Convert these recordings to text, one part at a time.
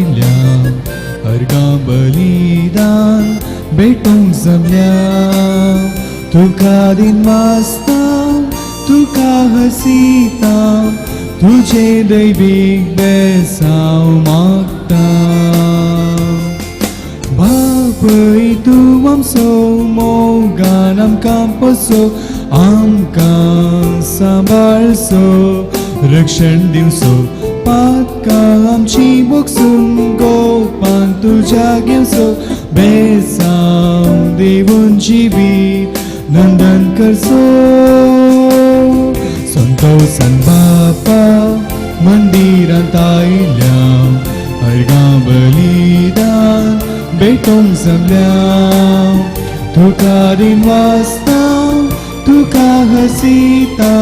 आयल्या अर्गां बलिदान भेटोवंक जमल्या तुका दिनवासता तुका हसिता तुजें दैवीक बेसांव मागता बापय तूं आमचो मोगान आमकां पोसो आमकां सांबाळसो रक्षण दिवचो पातकां आमची भोगसून गोपान तुज्या घेवचो बेसांव दिवन जिवीत नंदन करचो संतोसान बापा मंदिरांत आयल्या अर्गां बलिदान भेटोवंक जमल्या तुका दिनवासता तुका हसिता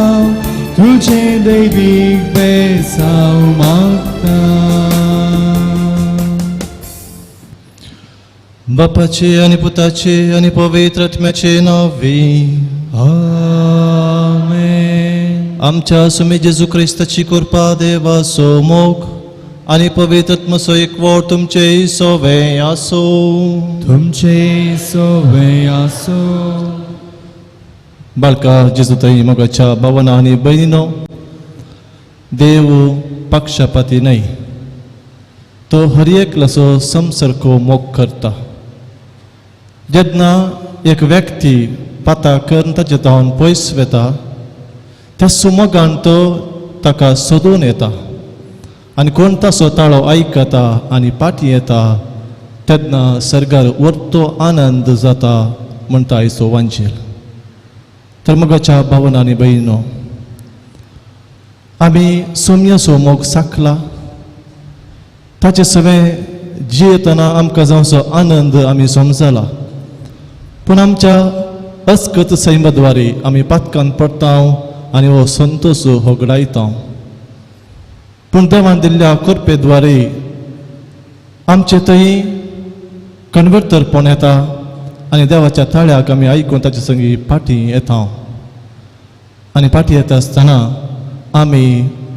तुजें दैवीक बेसांव मागता. बापाचे आनी पुताचे आनी पवित्र आत्म्याचे नांवी. आमेन. आमच्या सुमी जेजू क्रिस्ताची कृपा, देवाचो मोग आनी पवित्र आत्मसो एकवट तुमचे सोवे आसूं. तुमचे सोवे आसो. बालका जेजू ताई, मोगाच्या भावना आनी भयणीनो, देव पक्षपाती न्हय, तो हर एकल्याचो समसारको मोग करता. जेन्ना एक व्यक्ती पाता करून ताचे धांवन पयस वता, त्या सुमोगान तो ताका सोदून येता आनी कोण ताचो ताळो आयकता आनी फाटीं येता तेन्ना सर्गार वर्तो आनंद जाता म्हणटा आयचो वांजेल. तर मोगाच्या भावना आनी भयणीनो, आमी सोम्याचो मोग साकला, ताचे सगळें जियेतना आमकां जावचो आनंद आमी समजला, पूण आमच्या अस्कत सैमद्वारे आमी पातकान पडटा आनी हो संतोश होगडायता. पूण देवान दिल्ल्या कृपेद्वारे आमचे थंय कन्वर्टरपण येता आनी देवाच्या ताळ्याक आमी आयकून ताचे संगी फाटीं येता आनी फाटीं येता आसतना आमी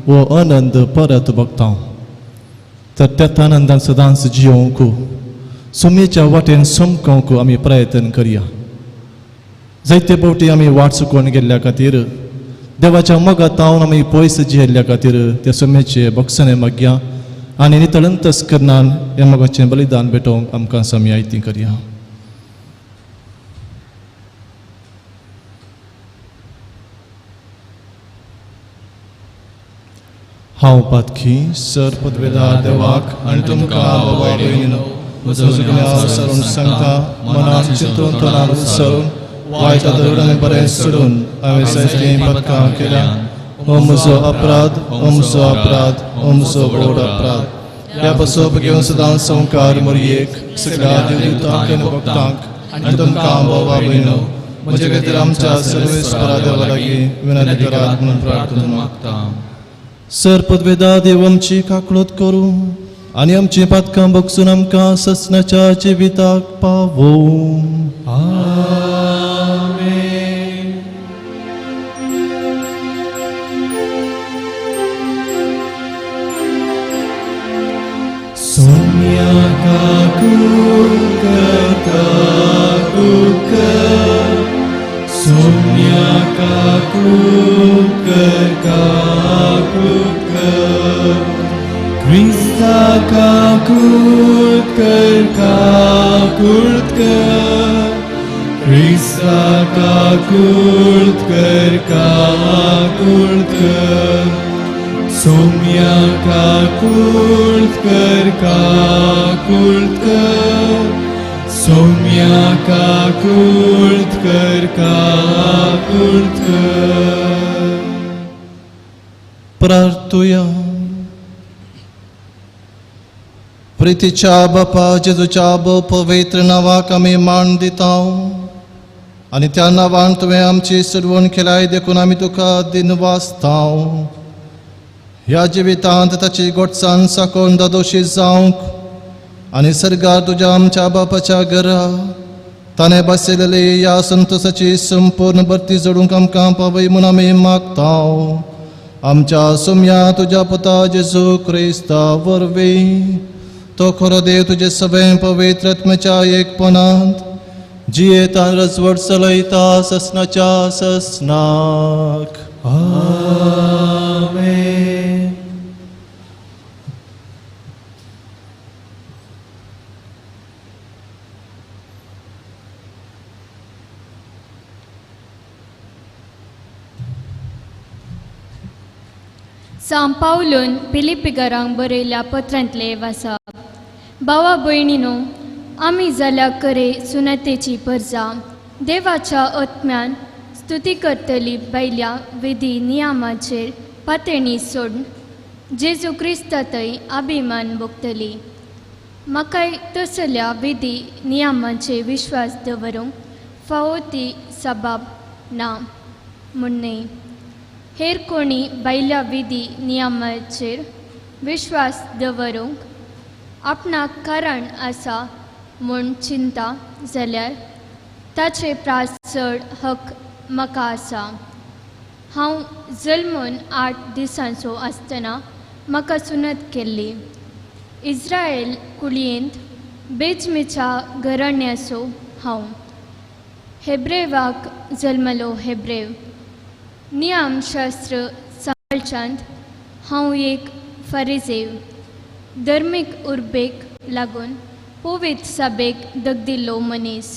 हो आनंद परत बघता. तर त्याच आनंदान सदांच जियोवंक, सुमेच्या वाटेन समकोवंक आमी प्रयत्न करया. जायते फावटी आमी वाट चुकोवन गेल्ल्या खातीर, देवाच्या मोगात तावन आमी पयस जियेल्ल्या खातीर त्या सुमेचे बक्षणे मागया आनी नितळंतस करनान ह्या मोगाचें बलिदान भेटोवंक आमकां समी आयती करया. हांव पातकी सर पदवेदार देवाक आनी तुमकां बाबा भयणीनो म्हजो सगळ्या सरून सांगता, मनान चिंतून तोंडान सरून वायट धरून आनी बरें सोडून हांवें जायतीं पदकां केल्या. हो म्हजो अपराध, हो म्हजो अपराध, हो म्हजो व्हड अपराध. ह्या पसोप घेवन सदां संवकार मोरयेक, सगळ्या देवदूतांक आनी भक्तांक आनी तुमकां बाबा भयणो म्हजे खातीर आमच्या सर्वेस्परा देवा लागीं विनंती करात म्हणून प्रार्थना मागता. सर पदवेदा देव आमची काकळूत करूं आनी आमची पातकां बगसून आमकां ससनाच्या जिविताक पावोवं. आमेन. सोम्या काकूत काकूत कर, सोम्या काकूत कर काकूत कर, क्रिस्ता काकूत कर काकूत कर, क्रिस्ता काकूत कर काकूत कर, सोम्या काकूत कर काकूत कर, सोम्या काकूत कर काकूत कर. प्रार्थुया. प्रितीच्या बापा, जेजूच्या भोव पवित्र नांवाक आमी मान दिता आनी त्या नांवान तुवें आमची सुरवण केलाय देखून आमी तुका दिनवासता. ह्या जिवितांत ताची गोडसाण साकोवन दादोशी जावंक आनी सर्गार तुज्या आमच्या बापाच्या घरा ताणें बसयलेली ह्या संतोसाची संपूर्ण भरती जोडूंक आमकां पावय म्हूण आमी मागता. आमच्या सोम्या तुज्या पुता जेजू क्रिस्ता वरवीं. तो खरो देव तुजे सगळें पवित्र आत्म्याच्या एकपणांत जियेतान रजवट चलयता ससनाच्या ससनाक. आमेन. सांव पावलून पिलिपिगरांक बरयल्या पत्रांतले वाचप. भावा भयणीनो, आमी जाल्या करे सुनतेची परजा देवाच्या आत्म्यान स्तुती करतली बायल्या विधी नियमाचेर पातळणी सोडून जेजू क्रिस्तांतय अभिमान भोगतली. म्हाकाय तसल्या विधी नियमांचे विश्वास दवरूंक फावो ती सबाब ना म्हूण न्हय. हेर कोणी बायल्या विधी नियमाचेर विश्वास दवरूंक आपणाक कारण आसा म्हूण चिंता जाल्यार ताचे प्रास चड हक म्हाका आसा. हांव जल्मून 8 दिसांचो आसतना म्हाका सुनत केल्ली. इस्रायल कुळयेंत बेजमीच्या घराण्याचो हांव. हेब्रेवाक जल्मलो हेब्रेव. नियमशास्त्र सांबाळच्यांत हांव एक फारिजेव. धर्मीक उर्बेक लागून पवित्र सभेक दगदिल्लो मनीस.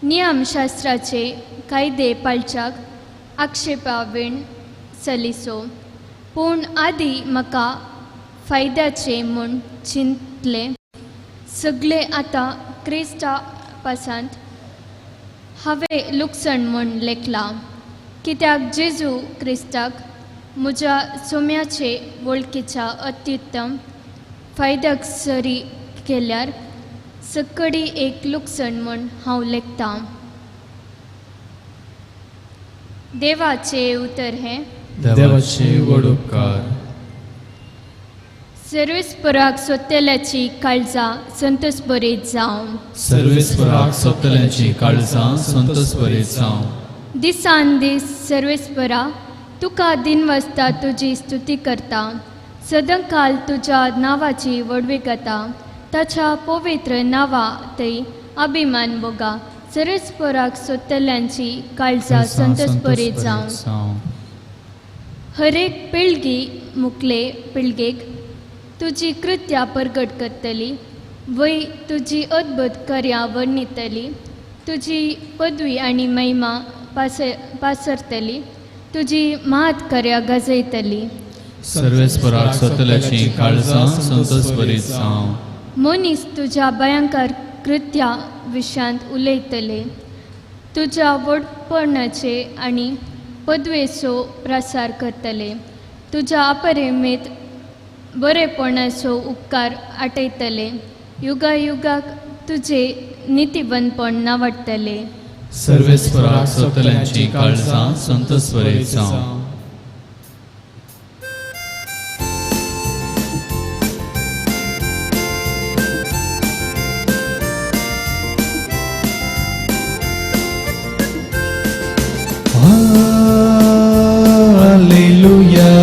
नियमशास्त्राचे कायदे पाळच्याक आक्षेपावीण सलिसो. पूण आदी म्हाका फायद्याचें म्हूण चिंतलें सगळें आतां क्रिस्ता पासांत हांवें लुकसण म्हूण लेखलां. कित्याक जेजू क्रिस्ताक म्हज्या सोम्याचे वळखीच्या अत्युत्तम फायद्याक सरी केल्यार सकडी एक लुकसण म्हूण हांव लेखतां. देवाचें उतर हें. देवाचे व्हड उपकार. सर्वेस्पराक सोदतल्याची काळजां संतोष बरीत जावं. सर्वेस्पराक सोदतल्यांची काळजां संतोष बरीत जावं. दिसान दीस सर्वेस्परा तुका दिनवासता तुजी स्तुती करता. सदांकाल तुज्या नांवाची व्हडवीक गाता. ताच्या पवित्र नांवा थंय अभिमान भोगा. सर्वेस्पराक सोदतल्यांची काळजां संतोष बरीत जावं. हर एक पिळगी मुखले पिळगेक तुजी कृत्या परगट करतली. वय तुजी अद्भुत कार्यां वर्णितली. तुजी पदवी आनी महिमा पासरतली. तुजी महात कार्यां गाजयतली. सर्वेस्पराक सोदतल्याची काळजां संतोष बरीत जावं. मनीस तुज्या भयंकर कृत्या विशयांत उलयतले. तुज्या व्हडपणाचे आनी पदवेचो प्रसार करतले. तुज्या अपरिमीत बरेपणाचो उपकार आटयतले. युगायुगाक तुजें नितीवंतपण नावाडटले. सर्वेस्पराक सोदतल्यांची काळजां संतोष बरीत जावं. Alleluia,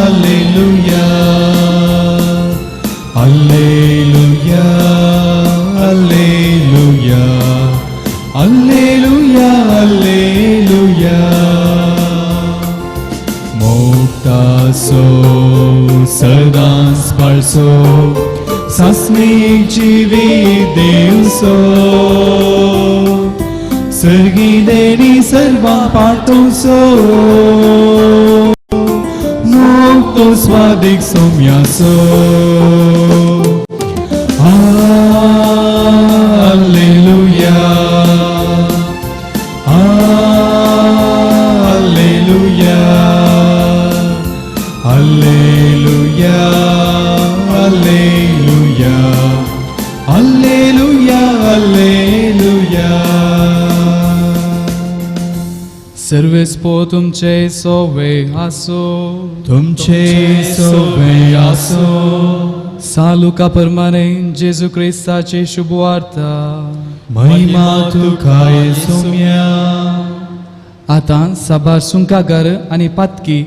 Alleluia, Alleluia, Alleluia, Alleluia, Alleluia. मोक्तासो सदांच पाळसो सासणीक जिवीत देवसो. सर्गी देणी सर्वां पाटोवचो मोक्तो स्वादीक सोम्याचो. Alleluia, Alleluia, Alleluia, Alleluia, Alleluia, Alleluia. सर्वेस्पो तुमचे सोवे आसो. तुमचे सोवे आसो. सालुका परमाने जेजू क्रिस्ताची शुभवार्ता. महिमा तुका सोम्या. आतां साबार सुंकागार आनी पातकी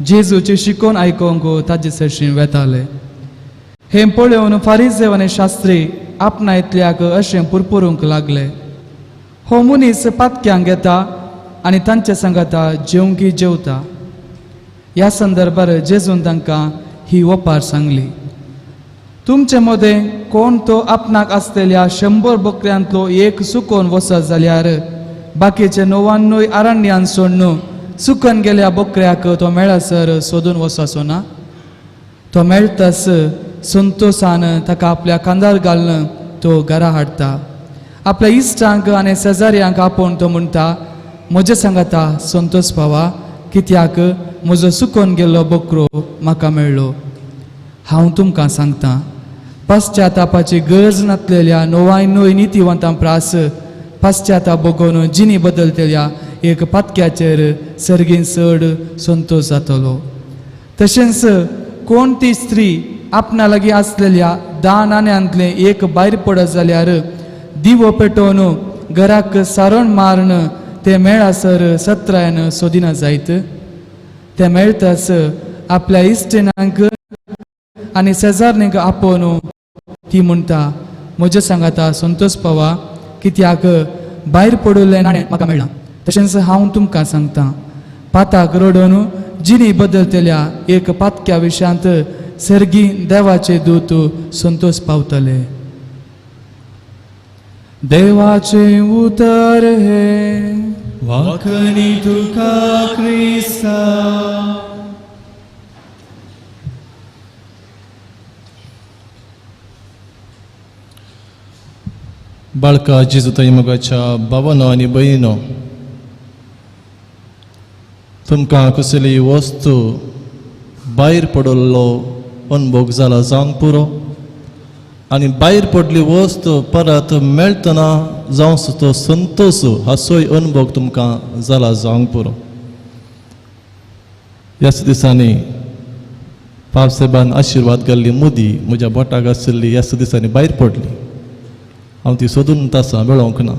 जेजूचे शिकोवन आयकोंक ताजे सरशीं वेताले. हें पळोवन फारीजेव आनी शास्त्री आपणा इतल्याक अशें पुरपुरूंक लागले, हो मनीस पातक्यांक येता आनी तांचे सांगाता जेवंकी जेवता. ह्या संदर्भार जेजून तांकां ही ओपार सांगली, तुमचे मदें कोण तो आपणाक आसलेल्या 100 बकऱ्यांतलो एक सुकोवन वचत जाल्यार बाकीचे 99 अरण्यान सोडून सुकन गेल्या बकऱ्याक तो मेळसर सोदून वचचो ना? तो मेळटास संतोसान ताका आपल्या खांदार घालून तो घरा हाडटा. आपल्या इश्टांक आनी शेजाऱ्यांक आपोवन तो म्हणटा, म्हजे सांगाता संतोष पावा, कित्याक म्हजो सुकोन गेल्लो बकरो म्हाका मेळ्ळो. हांव तुमकां सांगता, पश्चातापाची गरज नासलेल्या 99 नितीवंतां प्रास पश्चाताप बगोवन जिणी बदलतल्या एक पातक्याचेर सर्गीन चड संतोष जातलो. तशेंच कोण ती स्त्री आपणा लागीं आसलेल्या 10 नाण्यांतलें एक भायर पडत जाल्यार दिवो पेटोवन घराक सारण मारून ते मेळासर सत्रायन सोदिना जायत. ते मेळटास आपल्या इश्टिणांक आनी शेजारणीक आपोवन ती म्हणटा, म्हज्या सांगाता संतोष पावा, कित्याक भायर पडिल्लें नाणें म्हाका मेळ्ळां. तशेंच हांव तुमकां सांगता, पाताक रडोवन जिणी बदलतल्या एक पातक्या विशयांत सर्गी देवाचे दूत संतोष पावतले. देवाचें उतर हें. वाखणी तुका क्रिस्ता. बाळका जेजू ताई मोगाच्या भावानो आनी भयणीनो, तुमकां कसली वस्तू भायर पडिल्लो अनभोग जाला जावंक पुरो आनी भायर पडली वस्तू परत मेळटना जावंचो तो संतोश हाचोय अनभोग तुमकां जाला जावंक पुरो. ह्याच दिसांनी पापसाहेबान आशिर्वाद घाल्ली मुदी म्हज्या बोटाक आशिल्ली ह्याच दिसांनी भायर पडली. हांव ती सोदून तासां मेळोंक ना,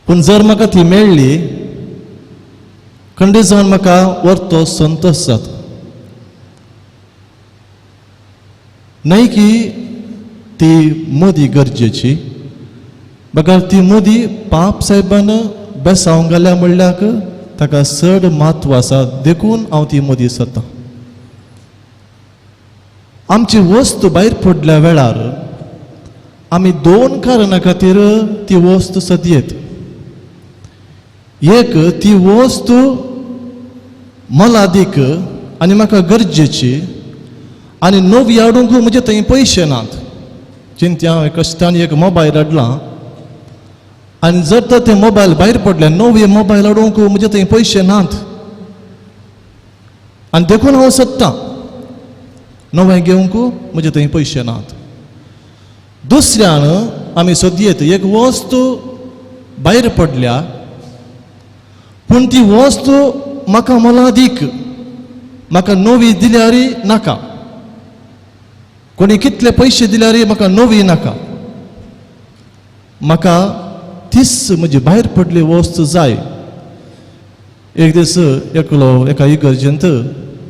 पूण जर म्हाका ती मेळ्ळी खंडीत जावन म्हाका वरतो संतोश जाता. न्हय की ती मोदी गरजेची, बगर ती मोदी पाप साहेबान बेसावंक घाल्या म्हणल्याक ताका चड म्हत्व आसा, देखून हांव ती मोदी सोदतां. आमची वस्तू भायर पडल्या वेळार आमी 2 कारणां खातीर ती वस्तू सदयेत. एक, ती वस्तू मोलादीक आनी म्हाका गरजेची आनी नवी हाडूंक म्हजे थंय पयशे नात. चिंत्या हांवें कश्टान एक मोबायल हाडला आनी जर तर तें मोबायल भायर पडलें, नवी मोबायल हाडूंक म्हजे थंय पयशे नात आनी देखून हांव सोदतां नवें घेवंक म्हजे थंय पयशे नात. दुसऱ्यान आमी सोदयेत एक वस्तू भायर पडल्या पूण ती वस्तू म्हाका मोलादीक, म्हाका नवी दिल्यार नाका, कोणी कितले पयशे दिल्यार म्हाका नवी नाका, म्हाका तीच म्हजी भायर पडली वस्तू जाय. एक दीस एकलो एका इगर्जेंत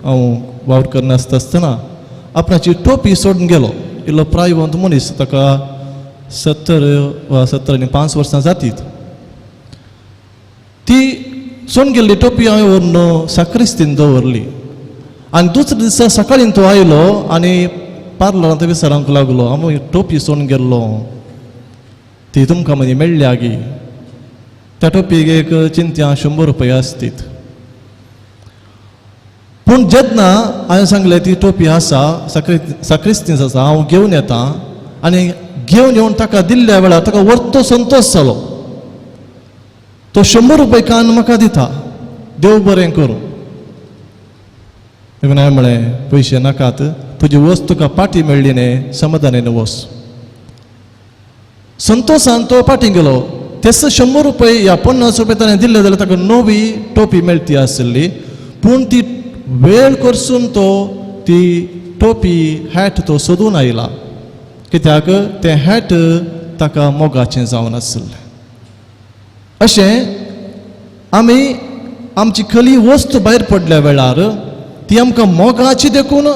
हांव वावर करनासता आसतना आपणाची टोपी सोडून गेलो. इल्लो प्रायवंत मनीस, ताका 70 वा 75 वर्सां जातीत. ती सोडून गेल्ली टोपी हांवें व्हरून साक्रिस्तीन दवरली आनी दुसऱ्या दिसा सकाळीं तो आयलो आनी पार्लरांत विचारूंक लागलो, हांव टोपी सोडून गेल्लो ती तुमकां मदीं मेळ्ळ्या गी? त्या टोपीक एक चिंत्या 100 रुपया आसतीत. पूण जेन्ना हांवें सांगलें ती टोपी आसा साक्रिस्तीन आसा, हांव घेवन येता, आनी घेवन येवन ताका दिल्ल्या वेळार ताका वरतो संतोश जालो. तो 100 रुपये कान म्हाका दिता, देव बरें करूं. देखून हांवें म्हळें पयशे नाकात, तुजी वस्त तुका पाटी मेळ्ळी न्ही, समाधानान वस. संतोशान तो पाटी गेलो. तेच 100 रुपये या 50 रुपये ताणें दिल्ले जाल्यार ताका नवी टोपी मेळटी आशिल्ली, पूण ती वेळ करसून तो ती टोपी हॅट तो सोदून आयला, कित्याक तें हॅट ताका मोगाचें जावन आशिल्लें. अशें आमी आमची खली वस्त भायर पडल्या वेळार ती आमकां मोगाची देखून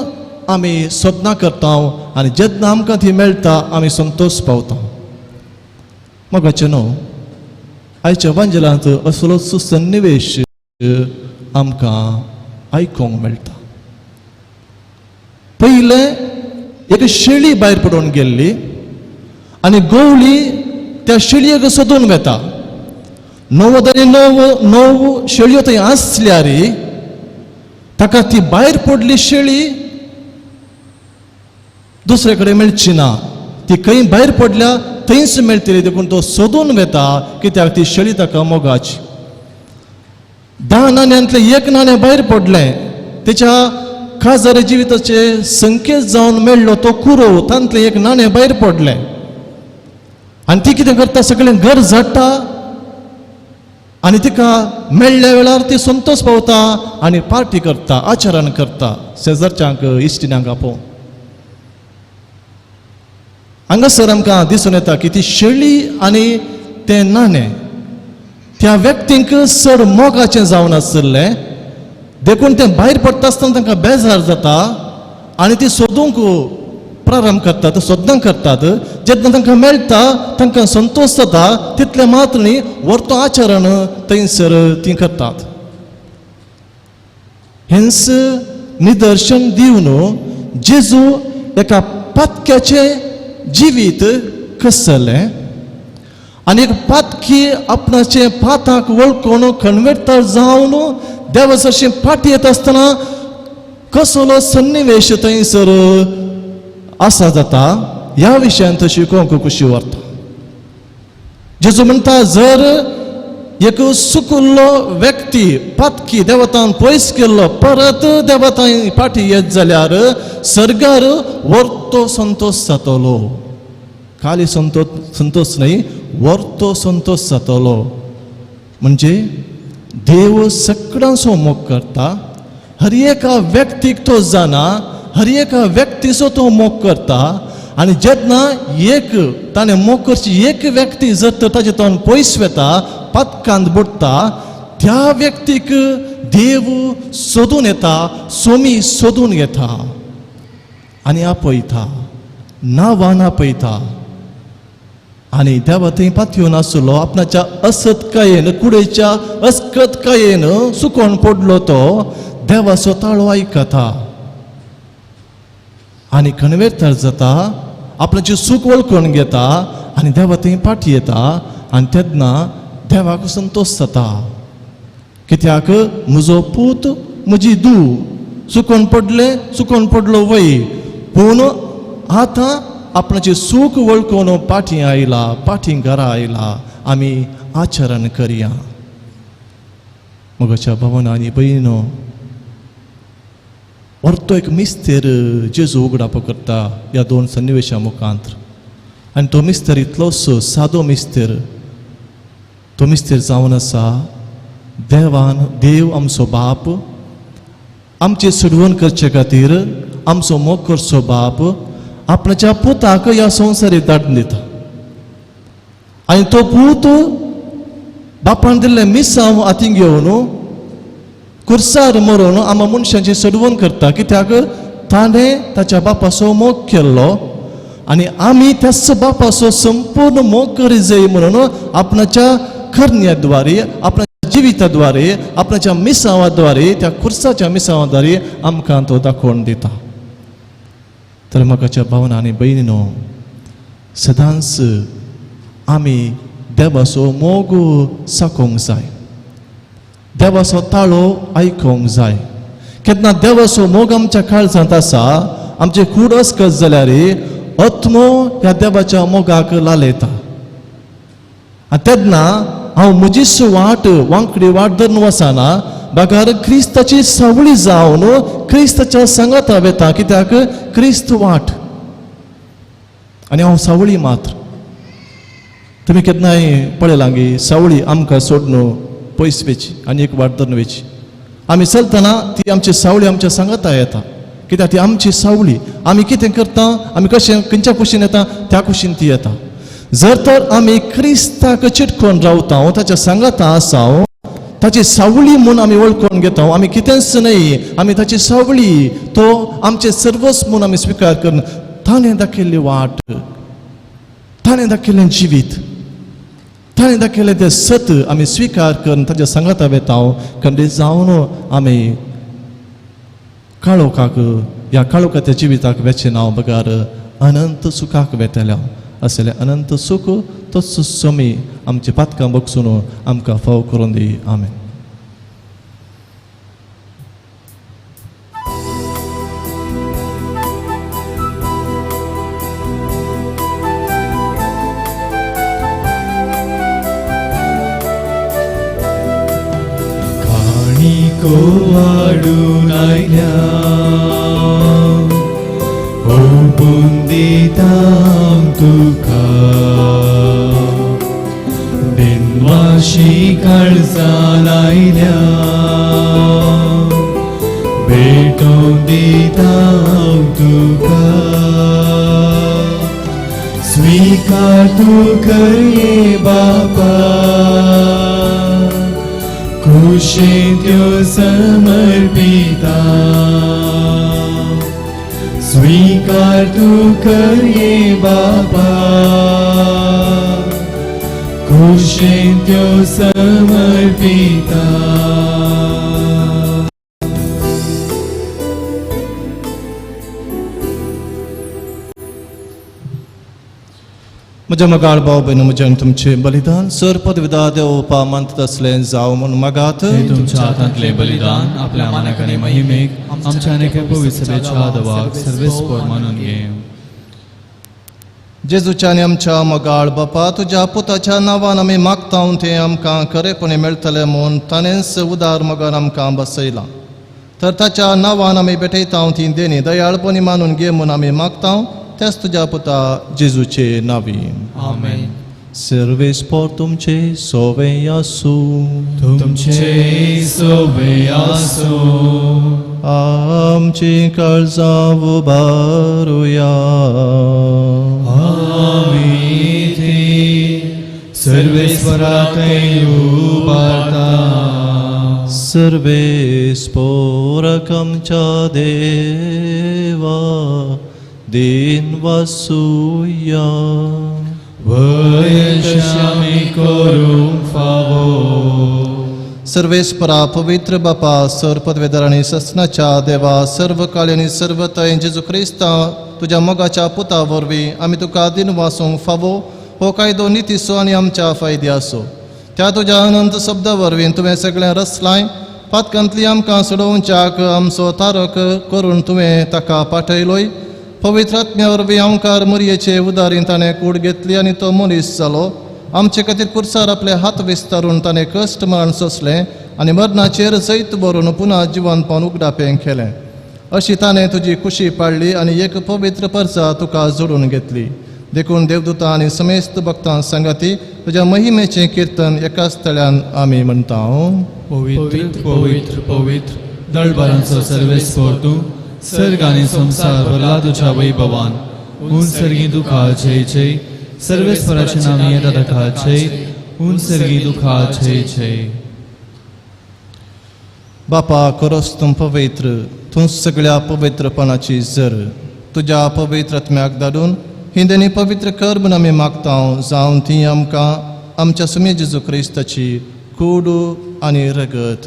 आमी सपनां करता आनी जेन्ना आमकां ती मेळटा आमी संतोश पावता. मोगाचें न्हू, आयच्या वांजेलांत असलोच सन्निवेश आमकां आयकूंक मेळटा. पयलें एक शेळी भायर पडून गेल्ली आनी गोवली त्या शेळयेक सोदून वेता. 99 शेळयो थंय आसल्यार ताका ती भायर पडली शेळी दुसरे कडेन मेळची ना. ती खंय भायर पडल्या थंयच मेळटली, देखून तो सोदून वेता, कित्याक ती शेळी ताका मोगाची. 10 नाण्यांतलें एक नाणें भायर पडलें, तेच्या खाजरी जिविताचे संकेत जावन मेळ्ळो तो कुरो, तांतलें एक नाणें भायर पडलें आनी ती कितें करता, सगळें घर झाडटा आनी तिका मेळ्ळ्या वेळार ती संतोश पावता आनी पार्टी करता, आचरण करता, शेजारच्यांक इश्टिण्यांक आपोवन. हांगासर आमकां दिसून येता की ती शेळी आनी तें नाणें त्या व्यक्तींक चड मोगाचें जावन आशिल्लें, देखून तें भायर पडटा आसतना तांकां बेजार जाता आनी ती सोदूंक प्रारंभ करतात, सोदनां करतात. जेन्ना तांकां मेळटा तांकां संतोश जाता, तितलें मात्र न्ही वर्तो आचरण थंयसर ती करतात. हेंच निदर्शन दिवन जेजू एका पातक्याचें जिवीत कसलें आनी एक पातकी आपणाचें पाताक वळखून कन्वर्टर जावन देवा सरशी फाटी येता आसतना कसलो सन्निवेश थंयसर आसा जाता ह्या विशयांत शिकोवंक खुशी व्हरता. जेजू म्हणटा, जर एक सुकुल्लो व्यक्ती पातकी देवतान पयस केल्लो परत देवतां फाटी येत जाल्यार सर्गार वर्तो संतोश जातलो. खाली संतोश न्हय, वर्तो संतोश जातलो. म्हणजे देव सगळ्यांचो मोग करता, हर एका व्यक्तीक तो जाणा, हर एका व्यक्तीचो तो मोग करता. आनी जेन्ना एक ताणें मोग करची एक व्यक्ती जर तर ताजे तोंड पयस वेता, पातकांत बुडटा, त्या व्यक्तीक देव सोदून येता, सोमी सोदून येता आनी आपयता, नांवान आपयता. आनी देवा थंय पातयेवन आसलो, आपणाच्या असतकायेन, कुडेच्या अस्कतकायेन सुकोन पडलो तो देवाचो ताळो आयकता आनी कणवेर जाता, आपणाची सूख वळखून घेता आनी देवा थंय फाटी येता आनी तेन्ना देवाक संतोश जाता, कित्याक म्हजो पूत म्हजी धूव सुकोन पडलें, सुकोन पडलो वय, पूण आतां आपणाची सूख वळखून पाटी आयला, पाटी घरा आयला, आमी आचरण करया. मगच्या भावना आनी भयणो, परतो एक मिस्तेर जेजू उगडाप करता ह्या दोन सन्निवेशा मुखांत. आनी तो मिस्तेर इतलोच सादो मिस्तेर, तो मिस्तेर जावन आसा देवान, देव आमचो बाप आमचे सोडवण करचे खातीर आमचो मोग करचो बाप आपणाच्या पुताक ह्या संवसारीक धाडून दिता. आनी तो पूत बापान दिल्लें मिसांव हातीन घेवन कुर्सार मरोन आमा मनशांची सोडवण करता, कित्याक ताणें ताच्या बापाचो मोग केल्लो आनी आमी त्याच बापाचो संपूर्ण मोग करी जाय म्हणून आपणाच्या करण्याद्वारे, आपणाच्या जिविताद्वारे, आपणाच्या मिसांवाद्वारे, त्या कुर्साच्या मिसांवाद्वारे आमकां तो दाखोवन दिता. तर म्हाकाच्या भावना आनी भयणीनो, सदांच आमी देवाचो मोग साकोंक जाय, देवाचो ताळो आयकोंक जाय. केन्ना देवाचो मोग आमच्या काळजांत आसा, आमचे कूड अस्कत जाल्यार आत्मो ह्या देवाच्या मोगाक लालयता. आनी तेन्ना हांव म्हजीच वाट, वांकडी वाट धरून वचना, बगर क्रिस्ताची सावळी जावन क्रिस्ताच्या सांगाता वेता, कित्याक क्रिस्त वाट आनी हांव सावळी मात्र. तुमी केन्नाय पळयलां गी सावळी आमकां सोडून पयस वेची आनी एक वाट धरून वेची. आमी चलतना ती आमची सावळी आमच्या सांगाता येता, कित्याक ती आमची सावळी. आमी कितें करता, आमी कशें खंयच्या कुशीन येता त्या कुशीन ती येता. जर तर आमी क्रिस्ताक चिटकोन रावता, ताच्या सांगाता आसा, ताची सावळी म्हूण आमी वळखून घेता. आमी कितेंच न्हय, आमी ताची सावळी, तो आमचें सर्वस्व म्हूण आमी स्विकार करून ताणें दाखयल्ली वाट, ताणें दाखयल्लें जिवीत, ताणें दाखयलें तें सत आमी स्विकार करून ताच्या सांगाता वेता. खंडीत जावन आमी काळोखाक, ह्या काळोखाच्या जिविताक वेचें ना बगर अनंत सुखाक वेतल्या. असलें अनंत सुख तोच समी आमची पातकां बगसून आमकां फाव करून दी. आमेन. काणिको वाडून आयल्या ओंपून दिता तुका, दिनवाशी काळजान आयल्या भेटोवन दिता तुका. स्वीकार तूं करये बापा, कुशीन त्यो समर्पिता. स्वीकार तूं करये बापा, कुशीन त्यो समर्पिता. म्हज्या मोगाळ भाव भयणीं, म्हजें आनी तुमचें बलिदान सर पदविदा देवपा मानतात असलें जावं म्हूण मागात. हे तुमच्या हातांतलें बलिदान आपल्या मानाक आनी महिमेक, आमच्या आनी एका पवित्र सभेच्या दवाक सर्वेस्पोर मानून घे. जेजूच्या आनी आमच्या मोगाळ बापा, तुज्या पुताच्या नांवान आमी मागता तें आमकां खरेपणी मेळटलें म्हूण ताणेंच उदार मोगान आमकां बसयलां. तर ताच्या नांवान आमी भेटयता ती देणी दयाळपणी मानून घे म्हूण आमी मागता, त्याच तुज्या पुता जेजूचे नांवी. आमेन. सर्वेस्पोर तुमचे सोवे आसूं. तुमचे सोवे आसूं. आमची काळजां उबारुया. आमी ती सर्वेस्परा थंय उबारता. सर्वेस्पोरक आमच्या देवा दिन वासुया. वय आमी करूंक फावो. सर्वेस्परा पवित्र बापा, सर पदवेदार आनी ससनाच्या देवा, सर्व काळी आनी सर्व थंय जेजू क्रिस्ता तुज्या मोगाच्या पुता वरवीं आमी तुका दिन वासूंक फावो हो कायदो नितीचो आनी आमच्या फायद्याचो. त्या तुज्या अनंत शब्दा वरवीं तुवें सगळें रचलाय. पातकांतली आमकां सोडोवच्याक आमचो तारक करून तुवें ताका पाठयलोय. पवित्र आत्म्या वरवीं आमकार मुरयेचे उदारीन ताणें कूड घेतली आनी तो मनीस जालो. आमचे खातीर पुरसार आपले हात विस्तारून ताणें कश्ट मरण सोंसलें आनी मरणाचेर जैत बरोवन पुना जिवनपण उगडापें केलें. अशी ताणें तुजी कुशी पाडली आनी एक पवित्र परचा तुका जोडून घेतली. देखून देवदूता आनी समेस्त भक्तां सांगाती तुज्या महिमेचें किर्तन एकाच स्थळ्यान आमी म्हणटा. पवित्र पवित्र पवित्र दळबारांचो सर्वेस्पोर तूं, सर्ग आनी संवसार भरला तुज्या वैभवान. उन सर्गी दुखा जय जय, सर्वेस्पराचे नांव येता ताका जय. उन सर्गी दुखा जय जय. बापा, खरोच तूं पवित्र, तूं सगळ्या पवित्रपणाची जर. तुज्या पवित्र आत्म्याक धाडून हिंदेनी पवित्र कर म्हूण आमी मागता, जावन ती आमकां आमच्या सुमे जेजू क्रिस्ताची कूड आनी रगत.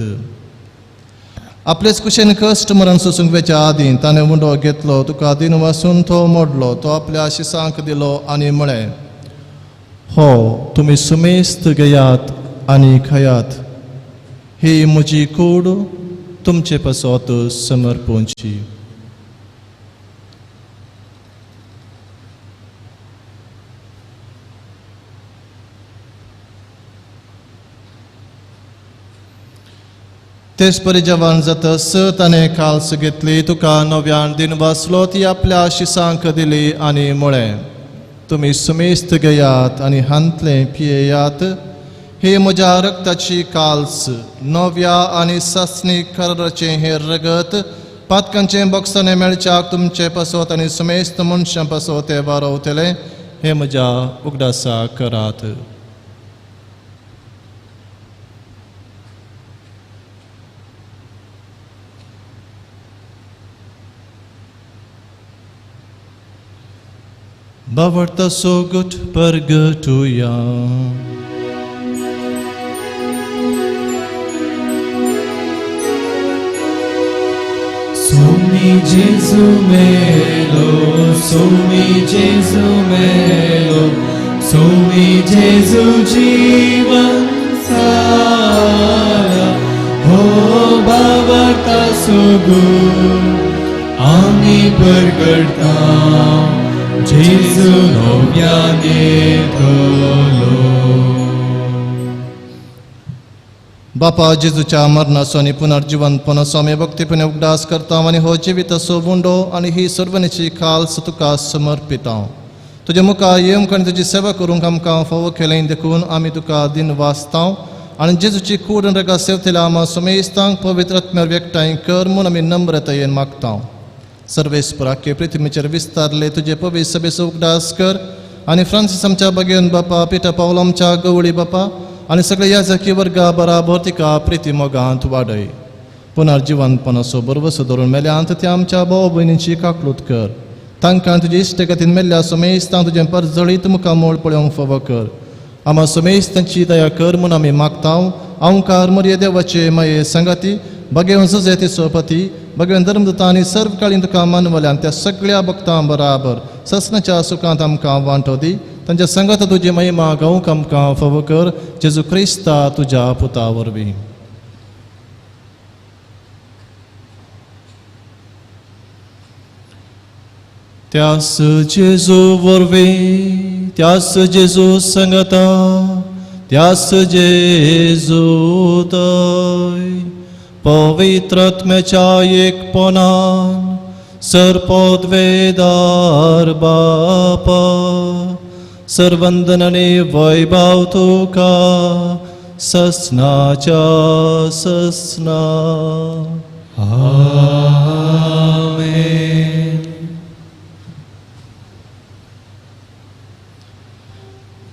आपलेच कुशेन कश्ट मरण सोसूंक वेच्या आदीं ताणें उंडो घेतलो, तुका दिन वासून तो मोडलो, तो आपल्या शिसांक दिलो आनी म्हळें, हो तुमी सुमेस्त घेयात आनी खायात, ही म्हजी कूड तुमचे पासत समर्पूंची. तेच परी जवान जातस ताणें काल्स घेतली, तुका नव्यान दिन वाचलो, ती आपल्या शिसांक दिली आनी म्हळें, तुमी सुमेस्त घेयात आनी हांतलें पियेयात, ही म्हज्या रक्ताची काल्स, नव्या आनी सासणी कराराचें हें रगत पातकांचें बक्षाणें मेळच्याक तुमचे पासत आनी सुमेस्त मनशां पासत तें वारवतलें. हें म्हज्या उगडासा करात. बावडता सोगट परगटुया. Somi Gesù melo, Somi Gesù melo, Somi Gesù जीवन सारा, हो बाबा सोगू आमी परगडता जेजू नव्यान येतलो. बापा जेजूच्या मरणाचो आनी पुनर्जिवनपणाचो आमी भक्तीपणे उगडास करता आनी हो जिविताचो उंडो आनी ही सर्वणीची खालस तुका समर्पिता. तुज्या मुखार येवंक आनी तुजी सेवा करूंक आमकां फावो केलें देखून आमी तुका दिन वाचता आनी जेजूची कूड आनी रगा सेवतल्या आमा समेस्तांक पवित्र आत्म्यार एकठांय कर म्हूण आमी नम्रतायेन मागता. सर्वेस्पराके पृथ्वीचेर विस्तारले तुजे पवित्र सभेचो उगडास कर आनी फ्रांसीस आमच्या बगेन बापा, पिता पावल आमच्या गवळी बापा आनी सगळे याजकी वर्गा बराबर तिका प्रिती मोगांत वाडय. पुनर्जिवनपणाचो बरवसो धरून मेल्यांत त्या आमच्या भाव भयणींची काकलूत कर. तांकां तुजे इश्टगतीन मेल्ल्या समेस्तांक तुजें परजळीत मुखामोळ पळोवंक फावो कर. आमा समेस्तांची दया कर म्हूण आमी मागता. अंकार मरिये देवाचे माये सांगाती भगेवन जुजेती सोपती भगवेन धर्मदूता आनी सर्व काळीन तुका मानवल्यान त्या सगळ्या भक्तां बराबर ससनाच्या सुखांत आमकां वांटो दी. तांच्या संगात तुजी महिमा गावंक आमकां फावो कर जेजू क्रिस्ता तुज्या पुता वरवीं. त्यास जेजू वरवीं, त्यास जेजू संगता, त्यास जेजू तय पवित्र आत्म्याच्या एकपणान सर्पोद्वेदार बापा सर्वंदन आनी वैभव तुका ससनाच्या ससना. आमेन.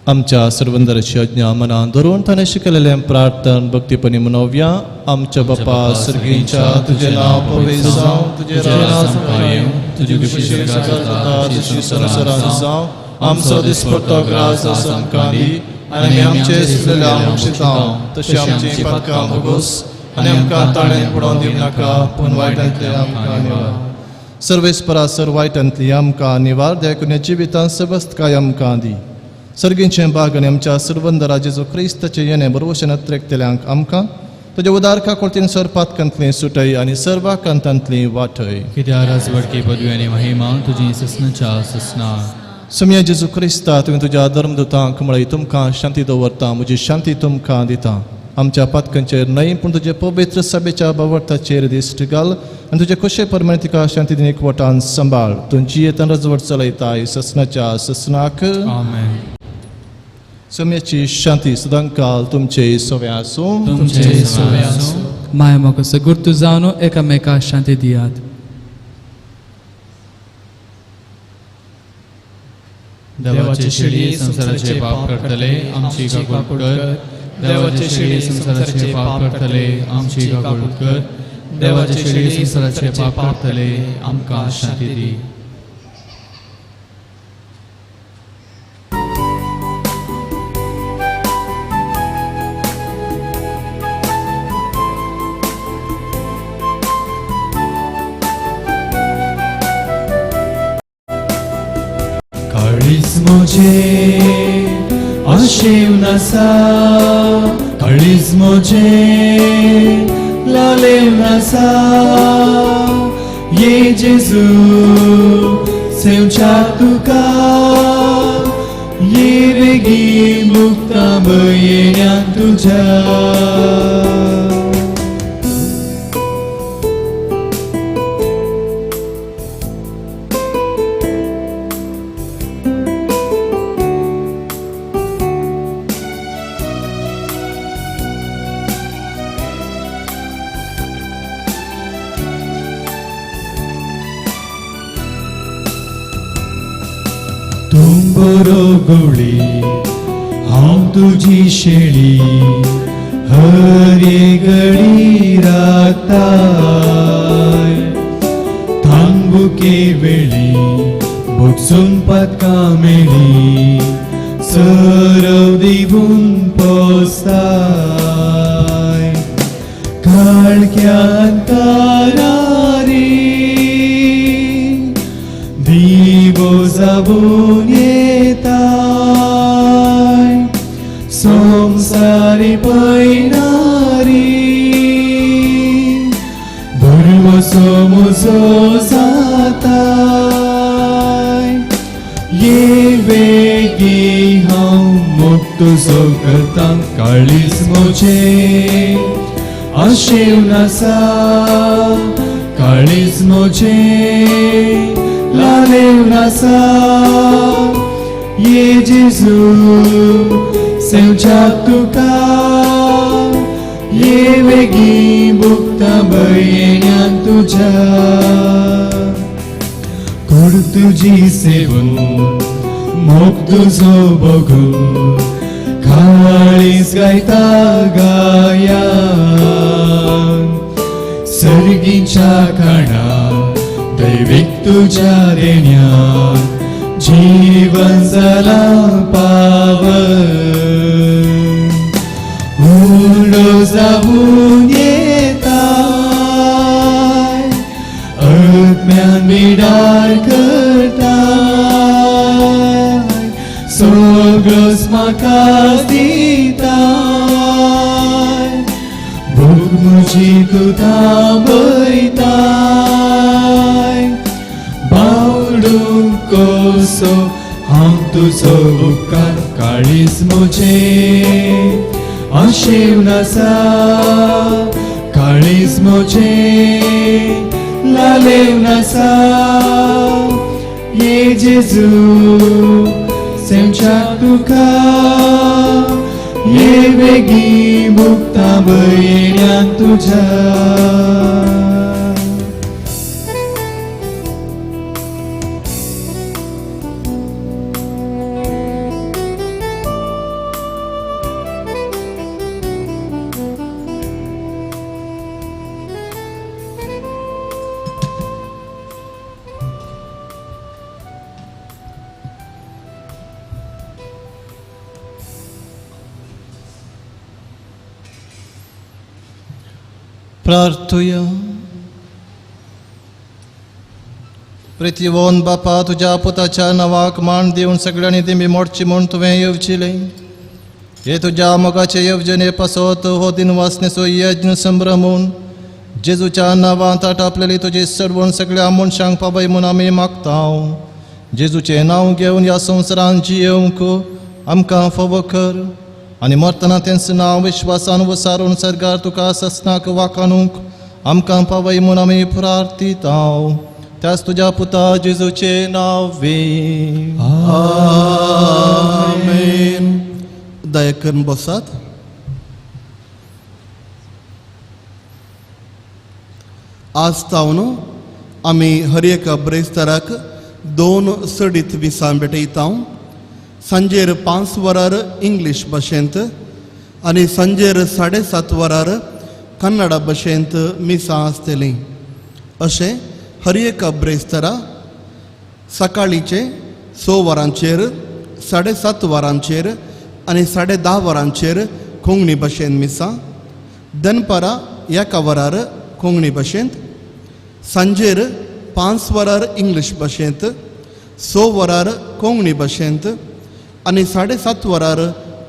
आमच्या सर्वंदराची आज्ञा मनान धरून ताणें शिकयलेलें प्रार्थन भक्तीपणी मनोवया. आमच्या बापा सर्गींच्या, तुजें नांव पवित्र जावं, तुजें राज्य येवं, तुजी इच्छा जाता तशी संवसारांत जावं. आमचो दिसपट्टो ग्रास आज आमकां दी आनी आमचे सुटलेल्या मुक्षितां तशी आमची पातकां भोगोस आनी आमकां ताणें बुडोवन दिवं नाका, पूण वायटांतले आमकां निवार. सर्वेस्परा सर वायटांतली आमकां निवार, देखून जिवितांत सबस्तकाय आमकां दी. सर्गींचें बाग आनी आमच्या सर्वंदरा जेजू क्रिस्ताचें येणें बरवशें नत्रेकतल्यांक आमकां तुज्या उदार काकुळतीन सर पातकांतली सुटय आनी सर्व कांतांतली वाटय. कित्याक राजवटकी पदवी आनी महिमा तुजी ससनाच्या ससना. सुमया जेजू क्रिस्ता, तुवें तुज्या धर्मदूतांक म्हळें तुमकां शांती दवरता, म्हजी शांती तुमकां दिता. आमच्या पातकांचेर न्हय पूण तुजे पवित्र सभेच्या बावडताचेर दिश्ट घाल आनी तुजे खोशे प्रमाणे तिका शांती दिन एकवटान सांबाळ. तूं जियेतान रजवट चलयताय ससनाच्या ससनाक. आमेन. सम्याची शांती सदांकाल तुमचे सवे आसूं. तुमचे सवे आसूं. माय म्हाका सगुर्तू जावन एकामेका शांती दियात. देवाचे शिडी संवसाराचे पाप करतले आमची काकूट कर. देवाचे शिडी संवसाराचे पाप करतले आमची काकूट कर. देवाचे शिडी संवसाराचे पाप करतले आमकां शांती दी. काळीज म्हजें आशेवन आसा, काळीज म्हजें लालेवन आसा. ये जेजू सेवच्या तुका, ये बेगी मुक्ता येण्यान तुज्या. तूं बरो गवळी, हांव तुजी शेळी, हर एक घडी राखताय. थांबुके वेळी भोगसून पातकां मेळी सरव दिवून पोसताय काळख्यान तारारी दिवो जावून येताय संवसारी पयणारी भरवसो म्हजो जाताय ये वेगी हांव मुक्त सो करता काळीज म्हजें आशेवन आसा काळीज म्हजें लालेवन आसा ये जेजू सेवच्याक तुका ये वेगी मुक्ता बयेण्यान तुज्या कोड तुजी सेवून मोग तुजो बघून काळीज गायता गायान सर्गीच्या काणान दैवीक तुज्या देण्यान जीवन जालां पावन उडो जावून येताय आत्म्यान बिडार करताय सगळोच म्हाका दिताय भूक म्हजी तूं थांबयताय बावडून कसो हांव तुजो उपकार काळीज म्हजें आशेवन आसा काळीज म्हजें लालेवन आसा ये जेजू सेवच्याक तुका ये वेगी मुक्ता बयेण्यान तुज्या. प्रार्थुया. प्रितीवोन बापा तुज्या पुताच्या नांवाक मान दिवन सगळ्यांनी दिमी मोडची म्हूण तुवें येवचिलें. हे तुज्या मोगाचे येवजणे पासत हो दिनवासनेचो यज्ञ संभ्रमून जेजूच्या नांवांत आटापलेली तुजी सर्वण सगळ्या मनशांक पावय म्हूण आमी मागता. जेजूचें नांव घेवन ह्या संवसारांत जियेवंक आमकां फावो कर आनी मरतना तेंच नांव विश्वासान वसारून सर्गार तुका ससनाक वाखाणूंक आमकां पावय म्हूण आमी प्रार्थिता. त्याच तुज्या पुता जेजूचें नांव वे. आमेन. दया करून बसात. आज तावन आमी हर एका ब्रेस्ताराक 2 सडीत मिसां भेटयता. सांजेर 5 वरार इंग्लीश भाशेंत आनी सांजेर 7:30 वरार कन्नडा भाशेंत मिसां आसतलीं. अशें हर एका ब्रेस्तारा सकाळीचे 6 वरांचेर, 7:30 वरांचेर आनी 10:30 वरांचेर कोंकणी भाशेंत मिसां, दनपारां 1 वरार कोंकणी भाशेंत, सांजेर 5 वरार इंग्लीश भाशेंत, 6 वरार कोंकणी भाशेंत आनी 7:30 वरार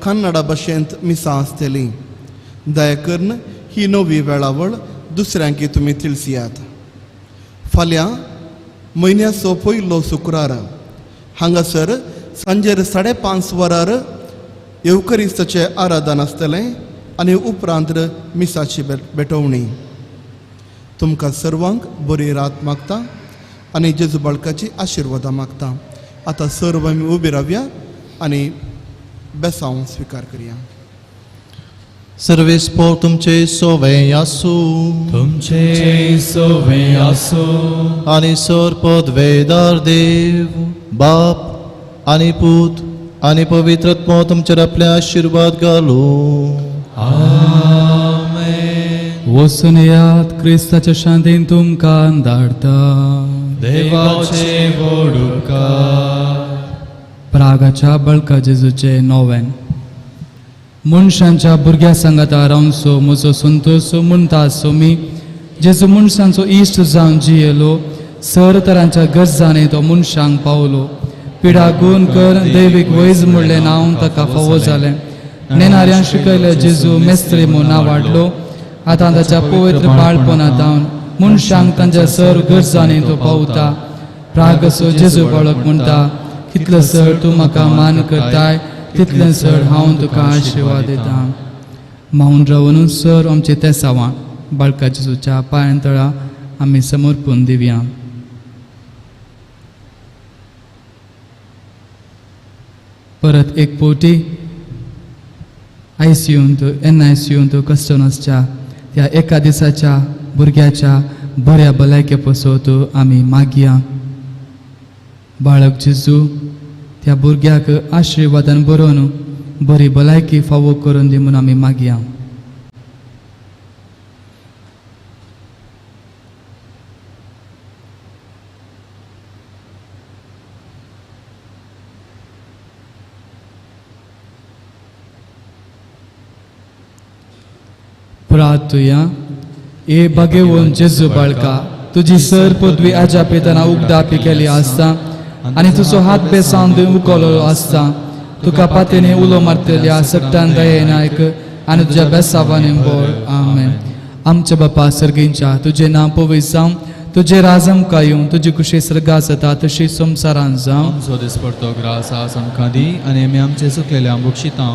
कन्नडा भाशेंत मिसां आसतलीं. दया करून ही नवी वेळावळ दुसऱ्यांकी तुमी तिळसियात. फाल्यां म्हयन्याचो पयलो शुक्रार हांगासर सांजेर 5:30 वरार येवकरिस्ताचें आराधन आसतलें आनी उपरांत मिसाची भेटवणी. तुमकां सर्वांक बरी रात मागता आनी जेजू बाळकाची आशिर्वादां मागता. आतां सर्व आमी उबी रावया आनी बेसांव स्विकार करया. सर्वेस्पोर तुमचे सोवे आसूं. तुमचे सोवे आसूं. आनी सर पदवेदार देव बाप आनी पूत आनी पवित्र आत्मो तुमचेर आपले आशिर्वाद घालूं. आमेन. वचून येयात, क्रिस्ताच्या शांतीन तुमकां धाडटा. देवाचे व्हड उपकार. प्रागाच्या बळका जेजूचे नोवेन. मनशांच्या भुरग्या सांगाता रावचो म्हजो संतोश म्हणटा सोमी जेजू मनशांचो इश्ट जावन जियेलो. सर तरांच्या गरजांनी तो मनशांक पावलो. पिडा गुण कर दैवीक वैज म्हणलें नांव ताका फावो जालें. नेणाऱ्यां शिकयलें जेजू मेस्त्री म्हूण नांव वाडलो. आतां ताच्या पवित्र बाळपणांत मनशांक तांच्या सर गरजांनी तो पावता. प्रागसो जेजू बाळक म्हणटा, कितलो सर तूं म्हाका मान करताय तितलें सर हांव तुका आशिर्वाद दितां. मावन रावन सर आमचे तेसावां बाळका जेजूच्या पांयां तळा आमी समर्पून दिवया. परत एक फावटी आयसीयूंत एनआयसीयूंत कस्टन आसच्या त्या एका दिसाच्या भुरग्याच्या बऱ्या भलायके पसत आमी मागया. बाळक जेजू त्या भुरग्याक आशिर्वादान बरोवन बरी भलायकी फावो करून दी म्हूण आमी मागया. प्रार्थुया. ए भगेवन जेजू बाळका, तुजी सर पदवी आजा पितना उगदापी केली आसता आनी तुजो हात बेसावन दिवन उखललो आसता. तुका पातेने उलो मारतल्या सगटान दयेन आयक आनी तुज्या बेसावानी बोर. आमेन. आमच्या बापा सर्गींच्या, तुजें नांव पवित्र जावं, तुजें राज आमकां येवं, तुजी खुशी सर्गा जाता तशी संवसारांत जावं. आमचो दिसपडतो ग्रास आज आमकां दी आनी आमी आमचे चुकलेले आम बक्षितां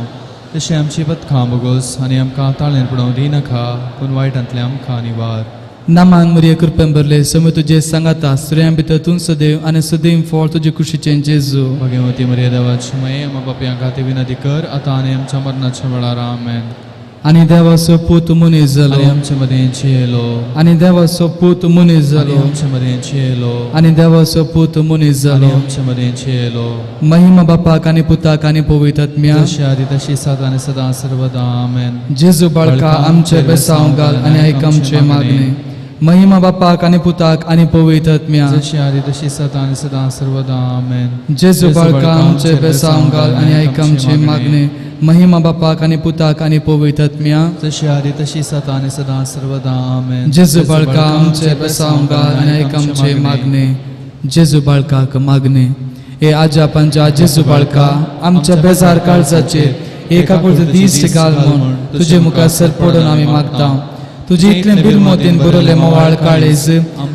तशें आमची पथकां बोगोस आनी आमकां ताळेन पडोवं दिनाका पूण वायटांतलें आमकां निवार. नामान मरिये कृपेन भरले, समय तुजे सांगाता, स्त्रियां भितर तूं सदैव आनी सदैव फळ तुजे कुशीचें जेजू. भगवती मरिये देवाची माये, आमकां पापयां खातीर विनंती कर आतां आनी आमच्या मरणाच्या वेळार. आमेन. आनी देवाचो पूत मनीस जालो आनी आमचे मदें जियेलो आनी देवाचो पूत मनीस आनी जालो आमचे मदें जियेलो आनी देवाचो पूत मनीस आनी जालो. आमचे मदें जियेलो. महिमा बापाक आनी पुताक आनी पवित्र आत्म्या. जशी आदी तशी सदां आनी सदां सर्वदा. आमेन. जेजू बाळका आमचे बेसांव घाल आनी आयक आमचे मागणे. महिमा बापाक आनी पुताक आनी पवित्र आत्म्या. जशी आदी तशी सदां आनी सदां सर्वदा. आमेन. जेजू बाळका आमचे बेसांव घाल आनी आयक आमचे मागणे. महिमा बापाक आनी पुताक आनी पवित्र आत्म्या. जशी आदी तशी सदां आनी सदां सर्वदा. आमेन. जेजू बाळका आमचे बेसांव घाल आनी आयक आमचे मागणे. जेजू बाळकाक मागणे. हे आजा पंजा जेजू बाळका, आमच्या बेजार काळजाचेर एका कुळचे दीस घाल म्हूण तुजे मुखार सर पडून आमी मागता. तुजी इतलें बिरमोतीन बरयलें मोवाळ काळीज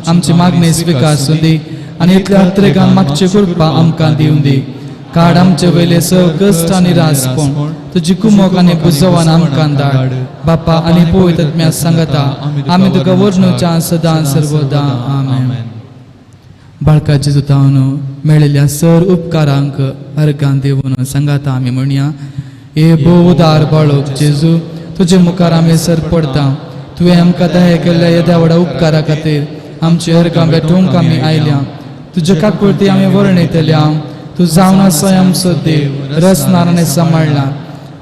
आमची मागणी स्विकासूं दी आनी इतल्या अत्रेगान मागचे कृपा आमकां दिवं दी. काड आमचे वयले सग कश्ट आनी रासपण तुजी कुमोक आनी बुजवान आमकां धाड. बापा आनी पवित्र आत्म्या सांगता आमी तुका वर्णुच्या सदां सर्वदा. आमेन. बाळका जेजू तावन मेळिल्ल्या सर उपकारांक अर्गां दिवन सांगाता आमी म्हणया. हे भोव उदार बाळक जेजू, तुजे मुखार आमी सर पडता. तुवें आमकां दया केल्ल्या येद्या व्हडा उपकारा खातीर आमची अर्गां भेटोवंक आमी आयल्या. तुजे काकुळती आमी वर्णयतल्या. तूं जावन आसा आमचो देव, रचणार आनी सांबाळला.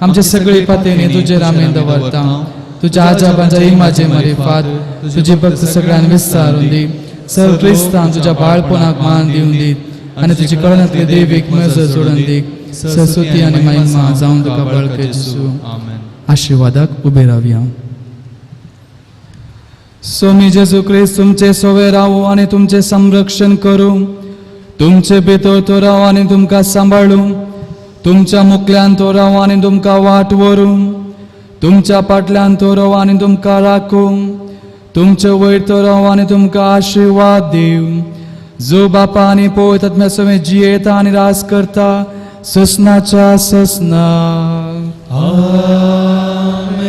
आमचे सगळी पातेनी तुजेर आमी दवरता. तुज्या आजाबांच्या इमाजे मारिफात तुजी भक्त सगळ्यान विस्तारून दी. सर क्रिस्तान तुज्या बाळपणाक मान दिवन दी आनी तुजी कळनांतली देवीक मजत जोडून दी. सरस्वती आनी महिमा जावन तुका बळके जेजू. आमेन. आशिर्वादाक उबे रावया. स्वामी जेजू क्रिस्त तुमचे सोवे रावू आनी तुमचें संरक्षण करूं. तुमचे भितर तो राव आनी तुमकां सांबाळूं. तुमच्या मुखल्यान तो राव आनी तुमकां वाट व्हरूं. तुमच्या फाटल्यान तो राव आनी तुमकां राखूं. तुमचे वयर तो राव आनी तुमकां आशिर्वाद दिवं. जो बापा आनी पवित्र आत्म्या सवें जियेता आनी राज करता ससनाच्या ससना. आमेन.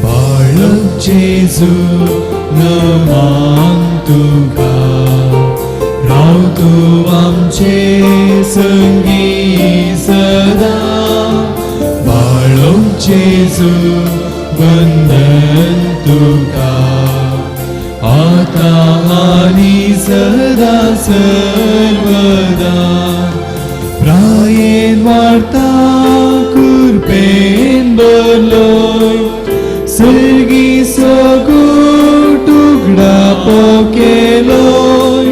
बाळक जेजू नमान तुका, राव तूं आमचे संगी सदा. बाळक जेजू वंदन तुका, आतां आनी सदां सर्वदा प्रायेन वाडता कुरपेन बरलोय सर्गी सगू तुगडापो केलोय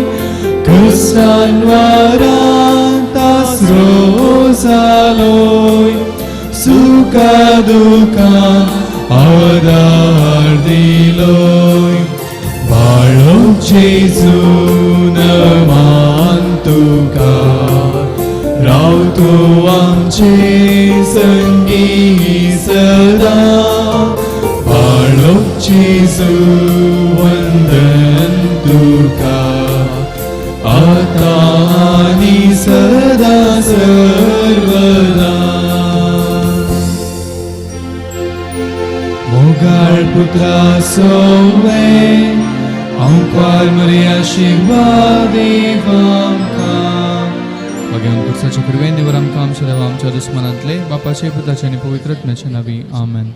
क्रिस्तान वारांत आसरो जालोय सुखा दुखां आदार दिलोय बाळो जेजू नमान तुका राव तूं आमचे संगी सदां बाळो जेजू वंदन तुका आतां आनी सदां सर्वदा मोगाळ पुत्रा सोवे अंकवार मरिया शिवा देव आमकां. मागीर खुर्साच्या कुरवेन देवर आमकां, आमच्या देवा, आमच्या दुस्मनांतले, बापाचे, पुताचे आनी पवित्र आत्म्याचे नावी, आमेन.